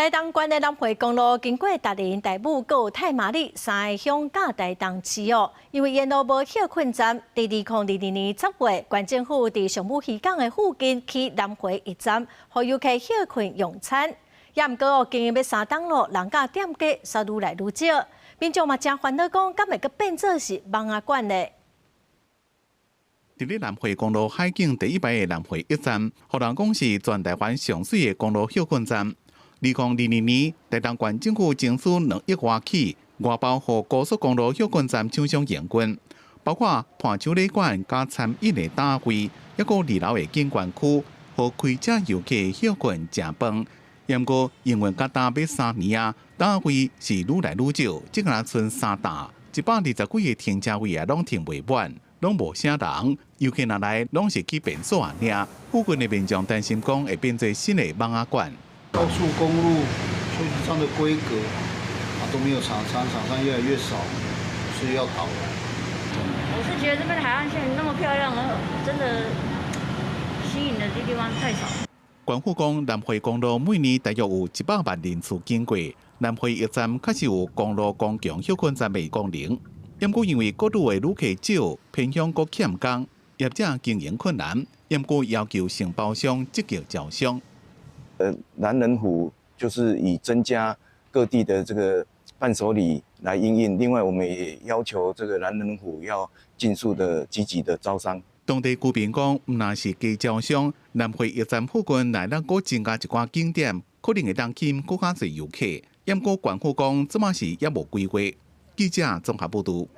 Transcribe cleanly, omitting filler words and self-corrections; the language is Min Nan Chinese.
台東縣的南迴公路經過達仁、大武、閣太麻里三個鄉佮台東市哦，因為沿路無歇睏站，佇2022年10月，縣政府佇上武漁港的附近起南迴驛站，予遊客歇睏用餐。也毋過哦，經營欲3冬囉，人佮店家煞愈來愈少，民眾嘛誠煩惱，講敢會閣變做是蠓仔館咧？佇咧南迴公路海景第一排的南迴驛站，予人講是全台灣上媠的公路歇睏站。2022年，台東縣政府爭取2億外起外包予高速公路歇睏站廠商營運，包括伴手禮館佮餐飲的搭位，抑閣二樓的景觀區，予開車遊客歇睏食飯。毋過營運到今欲3年啊，搭位是愈來愈少，這敢若賰3搭，120幾個停車位也攏停袂滿，攏無啥人，遊客若來攏是去便所爾。附近的民眾擔心講會變做新的蠓仔館。高速公路休息站的規格啊都沒有廠商，廠商越來越少，所以要倒了。我是覺得這邊的海岸線那麼漂亮，真的吸引的地方太少。縣府講，南迴公路每年大約有100萬人次經過，南迴驛站確實有公路公共歇睏站的功能。毋過因為過路的旅客少，偏鄉閣欠工，業者經營困難。毋過要求承包商積極招商。南仁湖就是以增加各地的這個伴手禮來因應。另外，我們也要求這個南仁湖要盡速的積極的招商。當地居民講，毋但是加招商，南迴驛站附近若閣增加一寡景點，可能會當吸引閣較濟遊客。毋過縣府講，這馬是猶無規劃。記者綜合報導。